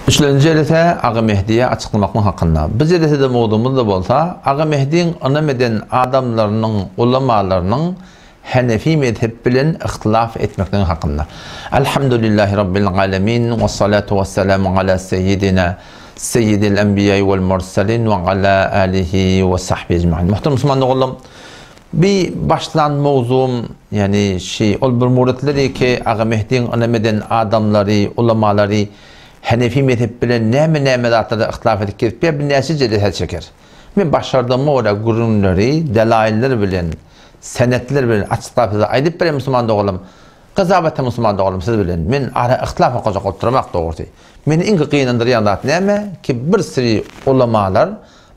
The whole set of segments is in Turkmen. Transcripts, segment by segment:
Üçlenji jelese Aga Mehdiýe açyklamaklyk hakynda. Bu jelesede mowzugymyz-da bolsa, Aga Mehdiň ynam eden adamlarynyň, ulamalarynyň Hanefi mezhep bilen yhtylaf etmekligi hakynda. Elhamdülillahi Rabbil alemin, wessalatu wesselamu ala seýidina seýidil enbiýai wel murselin we ala alihi we sahbihi ecmain. Muhterem musulman doganlarym, bi başlan mowzugym, ýagny şi ol bir muretleri ki Aga Mehdiň ynam eden adamlary, ulamalary Hanefi mezhep bilen näme-näme zatlarda yhtylaf edip gezipýär, bi näçe jelese çeker. Men başardygyma görä gürrüňleri delailler bilen, senetler bilen açyklap size aýdyp bereýin musulman doganlarym. Gyjabatda musulman doganlarym siz bilen men ara yhtylaf okajak bolup duramak dogrusy. Meni iň gynandyrýan zat näme ki bir siri ulamalar,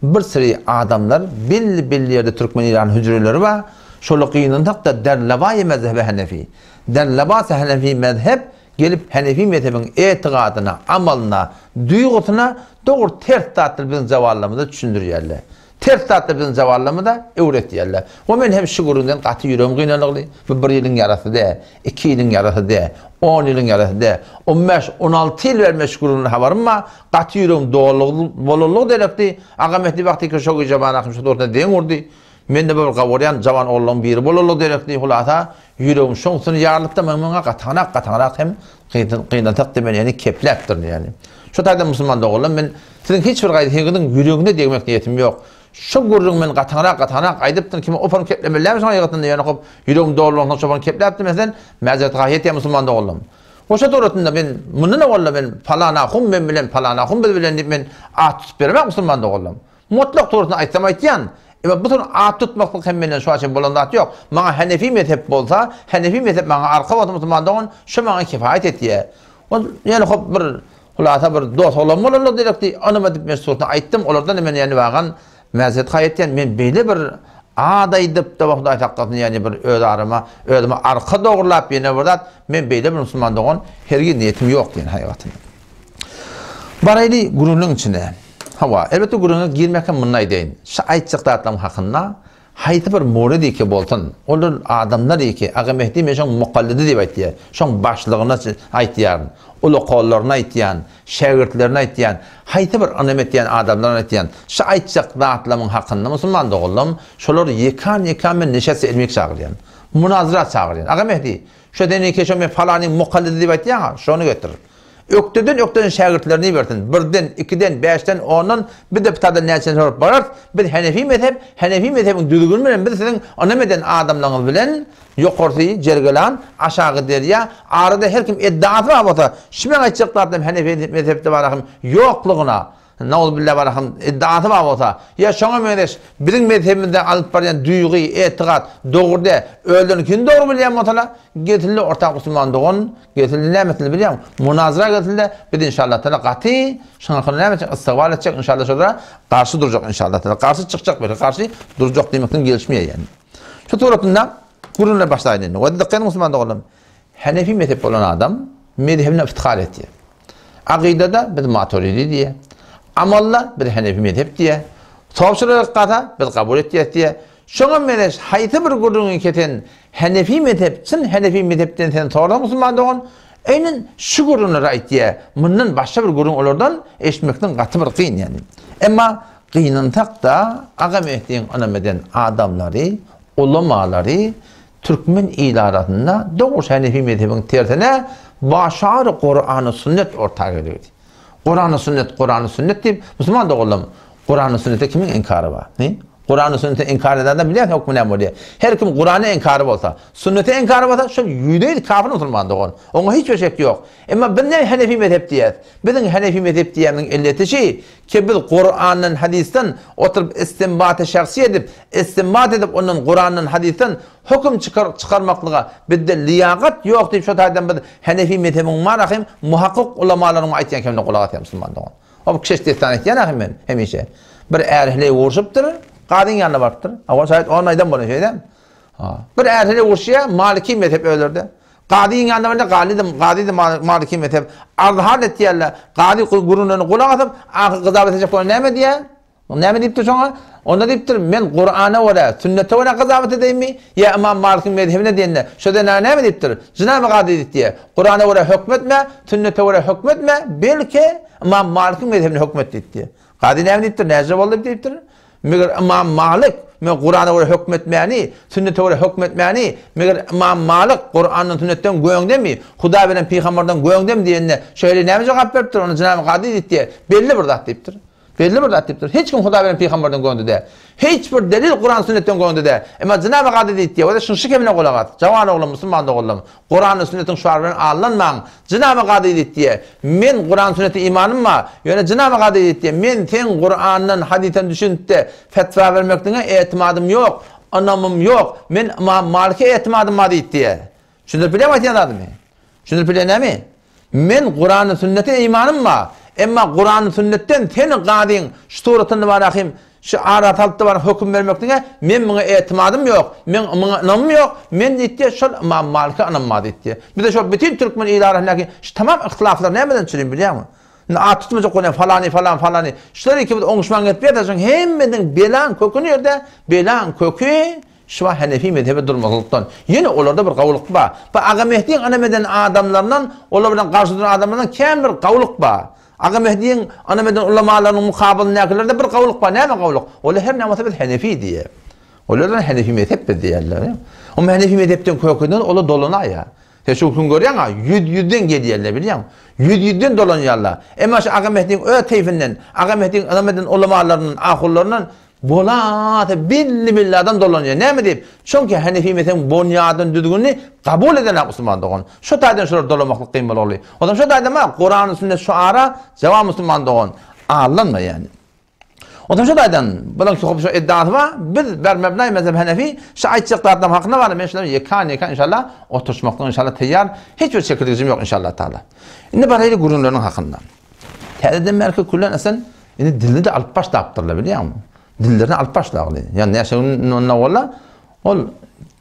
bir siri adamlar belli belli ýerde türkmen Eýranyň hüjreleri bar, şola gynansak-da derlebaýy mezhebe henefi, derlebasy henefi mezhep Gelip Hanefi mezhebiň etigadyna, amalyna, duýgusyna dogry ters zatlar biziň zavallamyza düşündirýärler. Ters zatlar biziň zavallamyza öwretýärler. We men hem şu gürrüňden gaty ýüregim gynanygly. Bu bir ýylyň ýarasy däl, iki ýylyň ýarasy däl, on ýylyň ýarasy däl. On bäş, 16 ýyl bäri men şu gürrüňden habarym bar. Gaty ýüregim doly bolanlygy derekdi. Agamehdi wagtyky şo gije bana şo dogrusyna deň urdy. Mende bir gawurýan jawan oglanlaryň biri bolarlygy derekli, hulasa, ýüregim şoň üstüne ýarylypdyr, men muňa gataňrak, gataňrak hem gynansak-da men ýene kepläpdirin ýaly. Şo taýdan musulman doganlar, men siziň hiç bir gaýsyňyzyň ýüregine degmek niýetim ýok. Şo gürrüňi men gataňrak, gataňrak aýdypdyryn, kime opuryň keplemelirämi şoň aýgytynda, ýöne hop, ýüregim dolulansoň şo kepläpdim, meselen, mäzeret gaýy etýän musulman doganlarym. Goşa suratynda men mundan owal-da men palan ahun men bilen, palan ahun biz bilen diýip men at tutup beremok musulman doganlarym. Mutlak dogrusyny aýtsam aýtýan. Emma bu tür at tutmaklyk hem menden şu çenli bolan zat ýok. Maňa Hanefi mezhep bolsa, Hanefi mezhep maňa arka bolsa musulman dogan, şo maňa kifaýat etýär. Ol ýöne hop bir hulasa bir dost oglan bolanlyk gerekdi. Onam edip men suratyny aýtdym. Olardan men ýani bagan mäzret haý etýän. Men beýle bir ad aýdyp da Hudaý saklasyn ýani bir öz arama özüme arka dogrulap ýene bir zat men beýle bir musulman dogan hergiz niýetim ýok diýen haýygatynda. Baraýly gürrüňiň içine. Hawa, elbetde gürrüňe girmekem muny aýdaýyn. Şu aýtjak zatlarym hakynda haýsy bir murid iki bolsun, ol adamlar iki, Aga Mehdi men şoň mukallydy diýip aýtýar, şoň başlygyna aýtýaryn, ulakollaryna aýtýan, şägirtlerine aýtýan, haýsy bir ynam etýän adamlaryna aýtýan, şu aýtjak zatlarymyň hakynda musulman doganlarym, şolary ýekan-ýekan men neşet ilmik çagyrýan, munazara çagyrýan. Aga Mehdi, şo seniňki şo men falanyň mukallydy diýip aýtýaň-a, şony getir. Ökdeden-ökdeden şägirtlerini ibersin. Birden, ikiden, bäşden, ondan, biz-de pitadan näçesini sorup bararys. Biz Hanefi mezhep, Hanefi mezhebiň düzgüni bilen biz siziň ynam eden adamlaryňyz bilen ýokarsy Jergelan, aşagy derýa, arada her kim eddaasy bar bolsa, şu meň aýtjak zatlarym Hanefi mezhepde bar ahym ýoklugyna, Nauzubilla bar ahym iddiasy bar bolsa, ýa şoňa meňzeş biziň mezhebimizde alyp barýan duýgy, etigat dogry däl, özleriniňkini dogry bilýän bolsalar, gelsinler orta musulman dogan, gelsinler näme etsinler bilýäňmi? Munazara gelsinler, biz inşallah taala gaty şuňa näme etjek, istigbar etjek, inşallah şolara garşy durjak inşallah taala, garşy çykjak belki garşy durjak diýmekden gelişmeýär ýani. Şu suratynda gürrüňler başlaýyn indi. We dykgat musulman doganlarym. Hanefi mezhep bolan adam mezhebine iftihar etýär. Akydada biz Maturidi diýýär. Amalda biz Hanefi mezhep diýýär. Tabşyryk gasa biz kabul etýäs diýýär. Şoňa meňzeş haýsy bir gürrüňi kesen Hanefi mezhep, çyn Hanefi mezhepden sen sorasaň musulman dogan, eýnen şu gürrüňleri aýtýar. Mundan başga bir gürrüň olardan eşitmekden gaty bir kyn ýani. Emma gynansak-da Aga Mehdiň ynam eden adamlary, ulamalary Türkmen il arasynda dogrusu Hanefi mezhebiň tersine başary Kurany sünnet orta geldi. Kurany sünnet, Kurany sünnet diýip, musulman doganlarym, Kurany sünnete kimiň inkary bar? He? Kurany sünnete inkar eden adam bilýär hökmü näme bolýar. Her kim Kurany inkary bolsa, sünnete inkary bolsa, şol ýüzde-ýüz kafir musulman dogan. Oňa hiç bir şek ýok. Emma biz näme Hanefi mezhep diýýäs? Biziň Hanefi mezhep diýýänimiziň illeti şi, ki biz Kurandan, hadysdan oturyp istinbaty şahsy edip, istinbat edip ondan Kurandan, hadysdan höküm çykar çykarmaklyga bizde liýakat ýok diýip şo taýdan biz Hanefi mezhebiň marahym muhakkyk ulamalaryň aýtýan kemine gulak asýan musulman dogan. O kişeş dessan aýtýan ahym men hemişe. Bir är heleý urşupdyr, gazyň ýanyna barypdyr. Hawa şaýat on aýdan bolan şeýdämi? Ha. Bir är heleý urşýar, Maliki mezhep özlerde. Gazyň ýanyna baranda gazy-da, gazy-da Maliki mezhep. Arzhal etýärler. Gazy gürrüňlerine gulak asyp, ahyr gyzap etjek bolan näme diýýär? Näme diýipdir şoňa? Onda diýipdir, men Kurana görä, sünnete görä gyzabat edeýinmi, ýa Ymam Malikiň mezhebine diýende, şo zenana näme diýipdir? Jynaby gazy diýipdir, Kurana görä hökm etme, sünnete görä hökm etme, belki. Ymam Malikiň mezhebine höküm et diýipdir. Kazy näme diýipdir? Näce boldy diýipdir. Meger Ymam Malyk men Kurana görä höküm etmäni, sünnete görä höküm etmäni, meger Ymam Malyk Kurandan sünnetden göňdemi, Hudaý bilen pygamberden göňdemi diýende, şeýle näme jogap beripdir? Onda jenab Kazy diýipdir, belli bir zat diýipdir. Belli bir zat diýipdir. Hiç kim Hudaý bilen pygamberden göňde däl. Hiç bir delil Kuran sünnetden göňde däl. Emma jenab Kazy diýipdir, o-da şunşy kemine gulak as. Jawan oglum, musulman doganlarym. Kurany sünnetiň şuary bilen aldanmaň. Jynaby Kazy diýipdir, Men Kuran sünnete imanym bar. Ýöne Jynaby Kazy diýipdir, Men seň Kurandan, hadysdan düşünip-de fetwa bermekligiňe etimadym ýok, ynamym ýok. Men Ymam Malike etimadym bar diýipdir. Düşündirip bilýäňmi aýtýan zadymy? Düşündirip bilýän näme? Men Kurany sünnete imanym bar. Emma Kurany sünnetden seni gazyň şu suratynda bar ahim şu ara salypda bar höküm bermekligiňe men muňa etimadym ýok. Men muňa ynamym ýok. Men diýdi şol Ymam Malike ynamym bar diýdi. Bize şol bütin türkmen ili arasyndaky şu tamam yhtylaflar nämeden çürim bilýäňmi? Indi at tutmajak bolýan falany falan falany. Şular ikimiz oňuşman gelip ýa-da şoň hemmesiniň belaň köki nirde? Belaň köki Şuba Henefi mezhebe durmazlykdan. Ýene olarda bir gawulyk bar. Bu Aga Mehdiň ynam eden adamlaryndan, olar bilen garşy duran adamlardan kän bir gawulyk bar. Aga Mehdiň ynam eden ulamalarynyň mukabylyndakylarda bir gawulyk bar. Näme gawulyk? Olar her näme bolsa biz Henefi diýýär. Olar Henefi mezhep biz diýýärler. Oňa Henefi mezhepden kökünden olar dolanaýar. Sen şu gün görýäň-a, ýüz-ýüzden gelýärler bilýäňmi? Ýüz-ýüzden dolanýarlar. Emma şu Aga Mehdiň öz teýfinden, Aga Mehdiň ynam eden ulamalaryndan, ahunlaryndan Bolasa belli-belli adam dolanýar. Näme diýip? Çünki Hanefi mezhebiň bonýadyny, düzgünini kabul edenak musulman dogan. Şo taýdan şular dolamaklyk kyn bolagly. Ozam şo taýdan bar, Kurany sünnet şu ara jawap musulman dogan. Aldanma ýani. Ozam şo taýdan bulaň şu şu iddiasy bar. Biz ber mebnay mezheb Hanefi şu aýtjak zatlarym hakynda bar. Men şular ýekan-ýekan inşallah oturşmakdan inşallah taýýar. Hiç bir çekirdigim ýok inşallah taala. Indi baraýly gürrüňleriniň hakynda. Täzeden bärki külen esen Indi dilini-de alyp başlapdyrlar bilýäňmi? Dillerini alyp başlagly. Ýa näçe gün onda bola, ol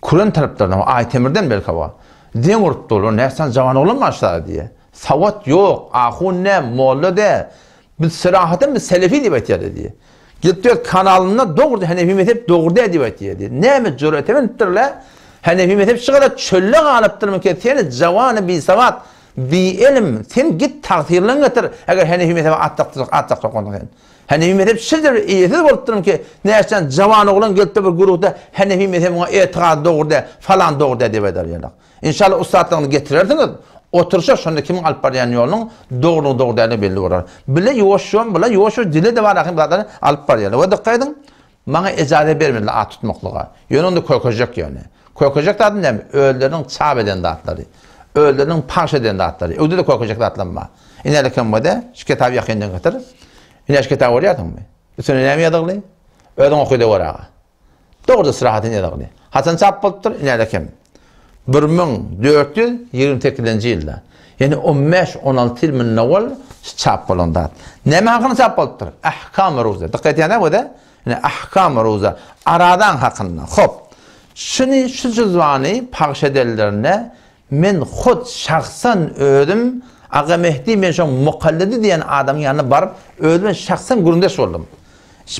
küren taraplardan, Aýtemirden belki bar. Deň urup durlar, näçe jawan oglan bar şurada diýe. Sawat ýok, ahun dä, molla dä. Biz syrahatyn biz selefi diýip aýtýarlar diýe. Gelip öz kanalynda dogry Hanefi mezhep dogry dä diýip aýtýar diýe. Näme jüret edipdirler? Hanefi mezhep şu kadar çölde galypdyrmyka seni jawany bisawat Bi-elm, sen git tagsyryny getir, eger Henefi mezhebe at dakdyrjak, at dakjak bolsaň sen. Henefi mezhep şeýle bir eýesiz bolupdyrmy ki, näçe jawan oglan gelipdir bir güruhda Henefi mezhebi muňa etigady dogry däl, falan dogry däl diýip aýdar ýaly. Inşallah ussatlygyny getirersiňiz, oturyşa şonda kimiň alyp barýan ýolunyň dogrudygy dogry däldigi belli bolar. Bile ýuwaş-ýuwaş, bile ýuwaş-ýuwaş dile-de bar ahym zatlary alyp barýarlar. We dykgat ediň, Maňa ejaze bermediler at tutmaklyga. Ýöne onda kökejek ýöne. Kökejek zady näme? Özleriniň çap eden zatlary. Özleriniň pagş eden zatlary. Öwde-de kökejek zatlam bar. Ine kem bode, şu kitaby ýakyndan getir. Ine şu kitaby görýärsiňmi? Üstüne näme ýazygly? Özüň oky-da gör aga. Dogruda syrahatyn ýazygly. Haçan çap bolupdyr? Ine kem. 1428-nji ýylda. Ýani 15-16 ýyl mundan owal çap bolan zat. Näme hakynda çap bolupdyr? Ahkam ruza. Dikkat edýäňä bu da? Ine ahkam ruza. Aradan hakynda. Hop. Şuny şu juzwany pagş edenlerinde men hut şahsan özüm Aga Mehdi men şoň mukallidi diýen adamyň ýanyna baryp özüm şahsan gürrüňdeş boldum.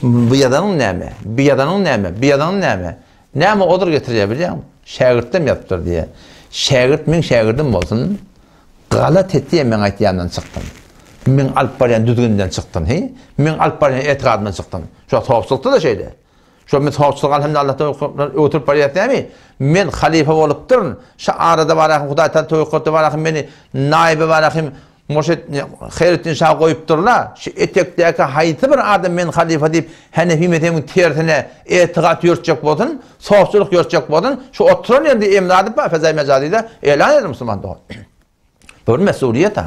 Bu ýazanyň näme? Bu ýazanyň näme? Bu ýazanyň näme? Näme odur getirýär bilýäňmi? Şägirtden ýazypdyr diýýär. Şägirt meň şägirdim bolsun, galat etýär meň aýtýanymdan çykdyn. Meň alyp barýan düzgünimden çykdyn, he? Meň alyp barýan etikadymdan çykdyn. Şo sopçylykda-da şeýle. Şo men sopçylyk alhamdulillah Allahdan ötürip barýas näme? Men halypa bolupdyryn. Şo arada barahym Hudaý taala töwekgelde barahym meni naýyby barahym Murşit Haýretdin şa goýupdyrla, şu etekdäki haýsy bir adam men halypa diýip Hanefi mezhebiň tersine etigat ýörtjek bolsun, sofçylyk ýörtjek bolsun, şu oturan ýerinde emri adyp bar, Fezaý Mejazyda elan eder musulman dogan. Bu bir mesuliýet ha.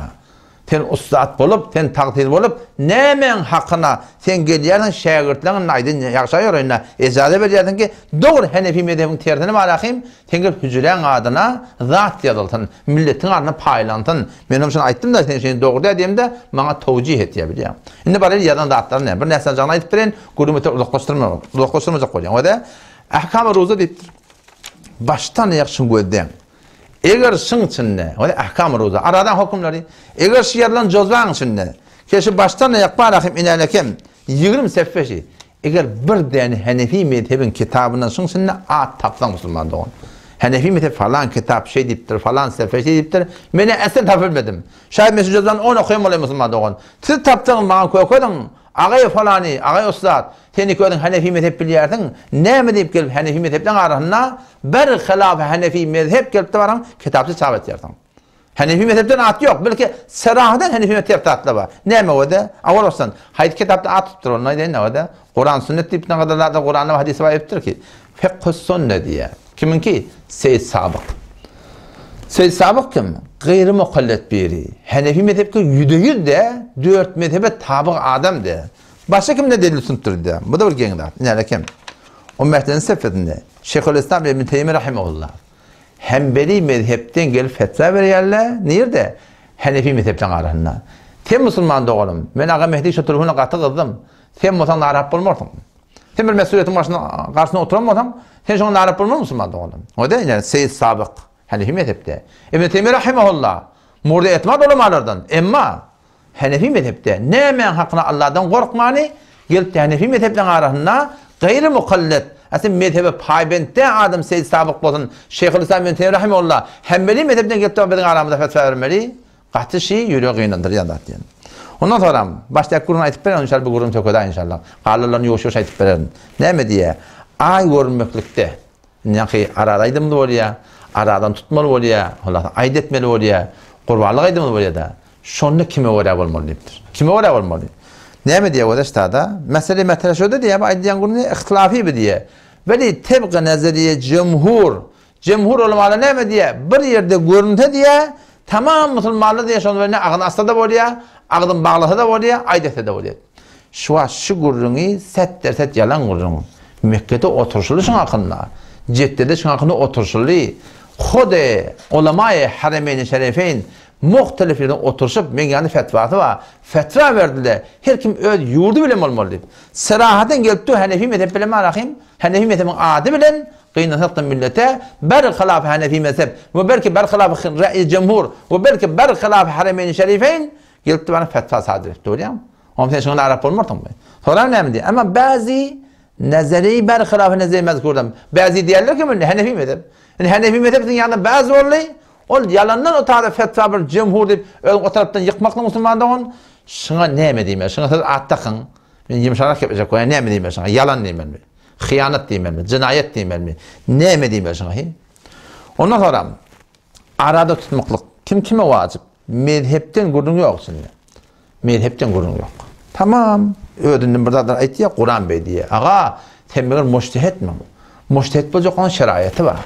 Sen ussat bolup, sen tagsyr bolup, nämäň hakyna sen gelýärsiň şägirtleň indi aýdyn ýagşa ýöreýin-de, ejaza berýärsiň ki, dogry Hanefi mezhebiň tersine bar ahym, sen gelip hüjräň adyna zat ýazylsyn. Milletiň adyna paýlansyn. Men hem şony aýtdym-da, sen şeýle dogry däl diýemde, maňa towjih etýär bilýäň. Indi baraýyn ýazan zatlary näme? Bir näsajygyny aýdyp bereýin, gürrüňi beter uzaklaşdyrma, uzaklaşdyrmajak bolýan. O-da Ahkam-y ruza diýipdir. Başdan aýak şuny gözläň. Eger şyň içinde, o-da Ahkam-y ruza, aradan hökümleri, eger şu ýazylan jozwaň içinde, keşi başdan aýak bar ahim inälekem, 20 seffe şi. Eger bir däne Hanefi mezhebiň kitabyndan şyň içinde at tapsaň musulman dogan. Henefi mezhep falan kitap şeý diýipdir, falan sefe şeý diýipdir. Men-ä äslen tapyp bilmedim. Şaýat men şu jazany on okaýan bolaýyn musulman dogan. Siz tapsaňyz maňa kökezin. Agaý falany, agaý ussat, sen iki özüň Henefi mezhep bilýärsiň, näme diýip gelip Henefi mezhepleň arasynda bir hylafy Henefi mezhep gelip-de baryň kitapça çap etýärsiň. Henefi mezhepden at ýok, belki serahaten Henefi mezhep ters zatlar bar. Näme o-da? Awal başdan haýsy kitapda at tutupdyr ony aýdaýyn o-da. Kuran sünnet diýip nägadar zatlar Kuranda we hadysda bar edipdir ki. Fikhus sünne diýýär. Kimiňki? Seýid Sabyk. Seýid Sabyk kim? Gaýry mukallet biri. Henefi mezhepke ýüzde-ýüz de, dört mezhebe tabyg adam de. Başga kimde delil sunup durdy? Bu-da bir geň zat. Ine kim? On bäşinji sefesinde Şeýhülislam Ibn Teými rahimehullah. Hanbeli mezhepden gelip fetwa berýärler, nirde? Hanefi mezhepleň arasynda. Sen musulman doganym, men Aga Mehdi şu telefona gaty gyzdym. Sen bolsaň narahat bolmarsyň. Sen bir mesuliýetiň başynda garşysynda oturan bolsaň, sen şoňa narahat bolmazmyň musulman doganym? O-da ine Seýid Sabyk, Hanefi mezhepde. Ibn Teýmiýe rahimehullah, murda etmad ulamalardan. Emma Henefi mezhepde nämäň hakyna Alladan gorkmany, gelip-de Henefi mezhepleň arasynda gaýry mukallet, asly mezhebe paýbent däl adam Seýid Sabyk bolsun, Şeýhulyslam ibn Teýmiýe rahimehullah, Hanbeli mezhepden gelip-de biziň aramyzda fetwa bermeli, gaty şi ýüregi gynandyrýan zat diýen. Ondan soňram, başdaky gürrüňi aýtyp bererin, inşallah bu gürrüňi tökedaý inşallah. Galanlaryny ýuwaş-ýuwaş aýtyp bererin. Näme diýýär? Aý görünmeklikde, Ýaňky araz aýdymyz bolýar, arazdan tutmaly bolýar, hulasa aýt etmeli bolýar, gurbanlyk aýdymyz bolýar-da. Şonda kime görä bolmaly diýipdir. Kime görä bolmaly? Näme diýýär Gözeş sada? Mesele metre şoda diýýär, bu aýdýan gürrüňi ihtilafy bi diýýär. Weli tebga nazariýe jemhur. Jemhur ulamalar näme diýýär? Bir ýerde görünse diýýär, tamam musulmanlar diýýär şonda bilen agzyny açsa-da bolýar, agzyny baglasa-da bolýar, aýt etse-de bolýar. Şu wagt şu gürrüňi set-derset ýalan gürrüň. Mekgede oturşyly şuň hakynda. Jeddede şuň hakynda oturşyly. Hode ulamaýy Haremeýni Şerifeýn Muhtelif ýerden oturyşyp, meň ýanymda fetwasy bar. Fetwa berdiler. Her kim öz ýurdy bilen bolmaly diýip. Serahaten gelip dur Hanefi mezhep bilen barahym. Hanefi mezhebiň ady bilen gynansak-da millete ber hylafy Hanefi mezhep we belki ber hylafy re'yi jemhur we belki ber hylafy Haremeýni Şerifeýn gelip dur bana fetwa sadyr etdi görýäňmi? Oňa sen şuňa arap bolmarsyňmy? Soran näme diýýär? Emma bäzi nezeri ber hylafy nezeri mezkurdan. Bäzi diýerler ki mende Hanefi mezhep. Indi Hanefi mezhep siziň ýanyňda bäzi boldy. Ol ýalandan o taýda fetwa bir jemhur diýip özüň o tarapdan ýykmaklyk musulman dogan şuňa näme diýmeli şuňa siz at dakyň men ýumşagrak gepleşek bolýan näme diýmeli şuňa ýalan diýmelimi hyýanat diýmelimi jenaýat diýmelimi näme diýmeli şuňa hi ondan soram arada tutmaklyk kim kime wajyp mezhepden gürrüň ýok içinde Mezhepden gürrüň ýok. Tamam, özünden bir zatlar aýtýar, Kuran beý diýýär. Aga, sen meger mujtehetmiň? Mujtehet boljak onuň şeraýaty bar.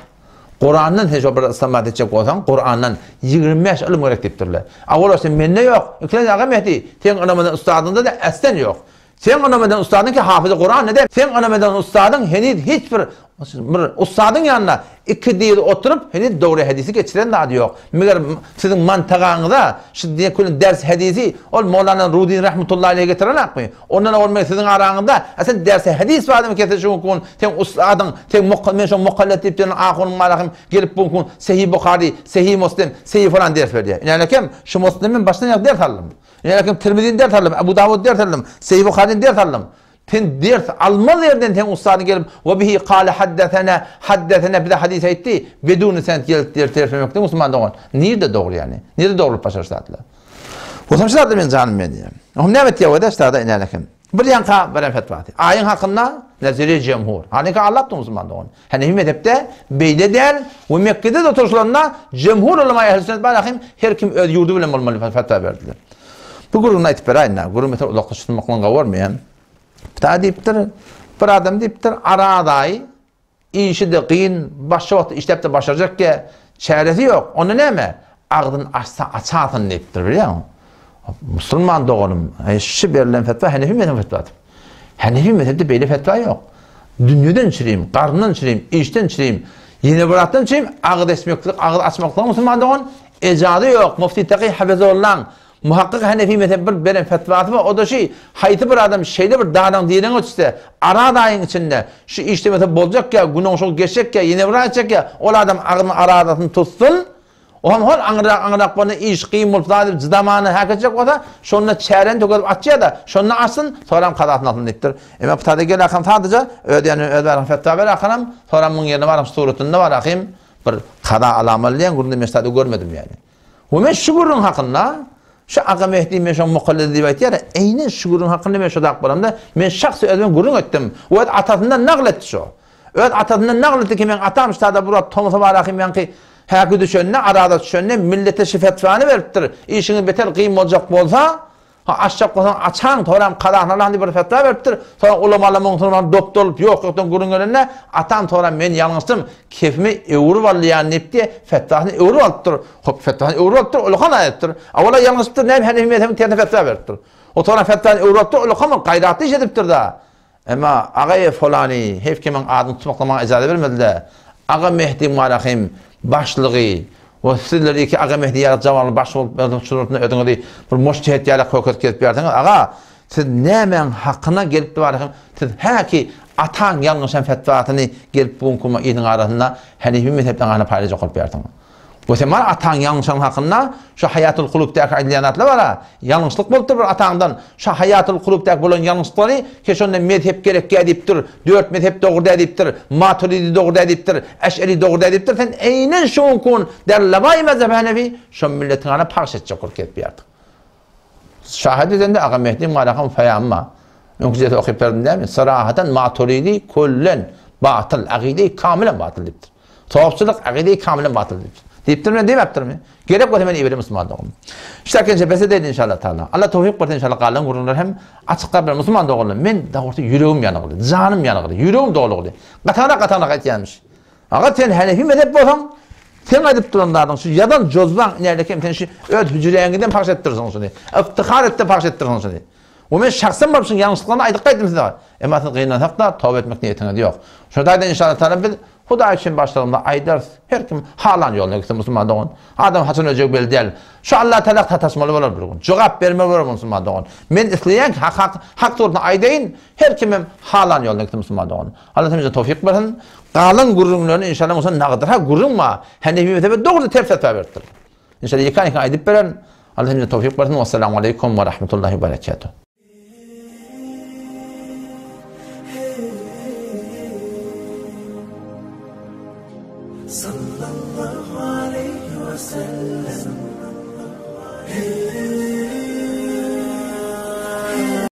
Kurandan sen şo bir istinbat etjek bolsaň, Kurandan 25 ylym gerek diýipdirler. A olar sen mende ýok. Ikilenji aga Mehdi, seň ynam eden ustadyňda-da äslen ýok. Seň ynam eden ussadyň ki hafyzy Kuran nede? Seň ynam eden ussadyň heniz hiç bir bir ussadyň ýanynda iki dyz oturyp heniz dogry hedisi geçiren zady ýok. Meger siziň mantagaňyza şu diýen külli ders hedisi ol Mowlana Rudin rahmetullahi aleýhi getirenakmy? Ondan owal meger siziň araňyzda a sen dersi hedis bardymy kese şu gün seň ussadyň seň mukka men şoň mukallet diýip ýören ahunyň malahym gelip bu gün Sehih Buhary, Sehih Muslim, Sehih falan ders berýär. Ine şu Muslim men başdan aýak ders aldym. Ýa-da Tirmizini ders aldym, Abu Dawud ders aldym, Sahih Buharyny ders aldym. Sen ders almaz ýerden seň ussadyň gelip, Wa bihi kale haddesena, haddesena bize hadys aýtdy, beduni sened gelip ders bermekde musulman dogan. Nirde dogry ýani? Nirde dogrulyk başar zatlar? Bolsam şu zatlar men janym men diýýän. Ohm näme etýär o da ştada inälekim. Bir ýanka beren fetwasy. Aýyň hakynda nezeri jemhur. Hanika Allah'tdy musulman dogan. Hanefi mezhepde beýle däl we Mekgede-de oturyşlarynda jemhur ulama ehli sünnet bar ahim her kim öz ýurdy bilen bolmaly fetwa berdiler. Bu gürrüňini aýtyp beräýin-dä. Gürrüň beter uzakda çytmaklygyň gawy bolmaýan. Pita diýipdir, bir adam diýipdir, Araz aýy Işi-de kyn, başga wagtda işläp-de başarjak ýa, çäresi ýok. Onda näme? Agzyny açsa açarsyn diýipdir, bilýäňmi? Musulman doganym, şu berlen fetwa Hanefi mezhebiň fetwasy. Hanefi mezhepde beýle fetwa ýok. Dünýeden çirim, garyndan çirim, işden çirim, ýene bir zatdan çirim, agyz eçmeklik, agyz açmaklyga musulman dogan ejazy ýok. Mufti Taky Hafezollaň Muhakkyk Hanefi mezhebi bir beren fetwasy bar, o-da şi, haýsy bir adam şeýle bir dadaň direňe düşse, araz aýyň içinde şu işlemese boljak ýa, günüň geçjek ýa, ýene bir aý etjek ýa, ol adam agzynyň arazasyny tutsun, o hem hol aňryrak-aňryrak bolanda iş kyn bolup zat edip jydamany häk etjek bolsa, şonda çäräni tökezip açýa-da, şonda açsyn, soram kazasyny alsyn diýipdir. Emma bu taýda gel akam sadaja öz ýanyna öz baryň fetwa ber akanam, soram muň ýerine baryň suratynda bar ahym. Bir kaza alamaly diýen gürrüňde men ştada görmedim ýani. We men şu gürrüň hakynda şu Aga Mehdi men şoň mukallidi diýip aýtýar, eýnen şu gürrüň hakynda men şo dak bolamda men şahsy özüm gürrüň etdim. Öz atasyndan nagl etdi şo. Öz atasyndan nagl etdi ki meň atam ştada bir wagt tomusa barahym ýaňky häki düşende, araza düşende millete şu fetwany beripdir. Işiňiz beter gyn boljak bolsa, Ha açjak bolsaň açaň, toram kazasyny alaň diýip bir fetwa beripdir. Soň ulamalar musulman dop dolup ýok-ýokdan gürrüň gelende, atam toram men ýalňyşdym, kefimi öwrüp alýan diýipdi, fetwasyny öwrüp alypdyr. Hop fetwasyny öwrüp alypdyr, ulakan aýdypdyr. A ola ýalňyşypdyr, näme Hanefi mezhebiň tersine fetwa beripdir. O toram fetwany öwrüp alypdyr, ulakan bir gaýratly iş edipdir-da. Emma Agaýew folany, heýf ki meň adyny tutmaklyga maňa ijaza bermediler. Aga Mehdi Muarahim başlygy we sizler iki Aga Mehdi ýaly jawanly baş bolup özüňiz şunuň özüňizi bir mujtehit ýaly köket gezip ýörseňiz, aga, siz nämäň hakyna gelip Muarahim, siz häki ataň ýalňyşan fetwasyny gelip bu günki iliň arasynda Hanefi mezhepden gana paýlajak bolup ýörsiňiz. Bu sen bar ataň ýalňyşan hakynda şu Haýatul Kulubdaky aýdylýan zatlar bar-a. Ýalňyşlyk bolupdyr bir ataňdan. Şu Haýatul Kulubdaky bolan ýalňyşlyklary ke şonda mezhep gerekýä diýipdir, dört mezhep dogry däl diýipdir, Maturidi dogry däl diýipdir, Eş'eri dogry däl diýipdir. Sen eýnen şu gün derlebaý mezhep Hanefi şo milletiň ana pagş etjek bolup gezip ýördiň. Şahat edende Aga Mehdi Maraham Faýamma. Öňki jelse okyp berdim dämi? Sarahadan Maturidi küllen batyl, agydy kamilen batyl diýipdir. Sopçylyk agydy kamilen batyl diýipdir. Diýipdirmi, diýmäpdirmi? Gerek bolsa men iberin musulman doganym. Şu bes edeýin inşallah taala. Allah towfik bersin inşallah galan gürrüňler hem açyk gabyr musulman doganlar. Men dogrusy ýüregim ýanygly, janym ýanygly, ýüregim dolugly. Gatana gatana gaýtýanmyş. Aga sen Hanefi mezhep bolsaň, seň aýdyp duran zadyň şu ýazan jozbaň inälekem sen şu öz hüjreňizden pahş etdirsiň şuny. Yftihar etde pahş etdirsiň şuny. We men şahsam baryp şuň ýalňyşlyklaryny aýdyp gaýtdym size. Emma siz gynansak-da toba etmek niýetiňiz ýok. Şo taýdan inşallah taala biz Hudaý üçin başlygymyza aýdarys. Her kim halan ýoluna gitsin musulman dogan. Adam haçan öljegi belli däl. Şu Allah taala sataşmaly bolar bir gün. Jogap bermeli bolar musulman dogan. Men isleýän ki hak hak hak dogrusyny aýdaýyn. Her kimem halan ýoluna gitsin musulman dogan. Allah hemmämize towfyk bersin. Galan gürrüňlerini inşallah bolsa nagydyr ha gürrüň bar. Hanefi mezhebe dogry ters fetwa beripdir. İnşallah ýekan ýekan aýdyp bererin. Allah hemmämize towfyk bersin. Wessalamu aleýkum we rahmetullahi we berekatuh. Sallallahu aleýhi we sellem.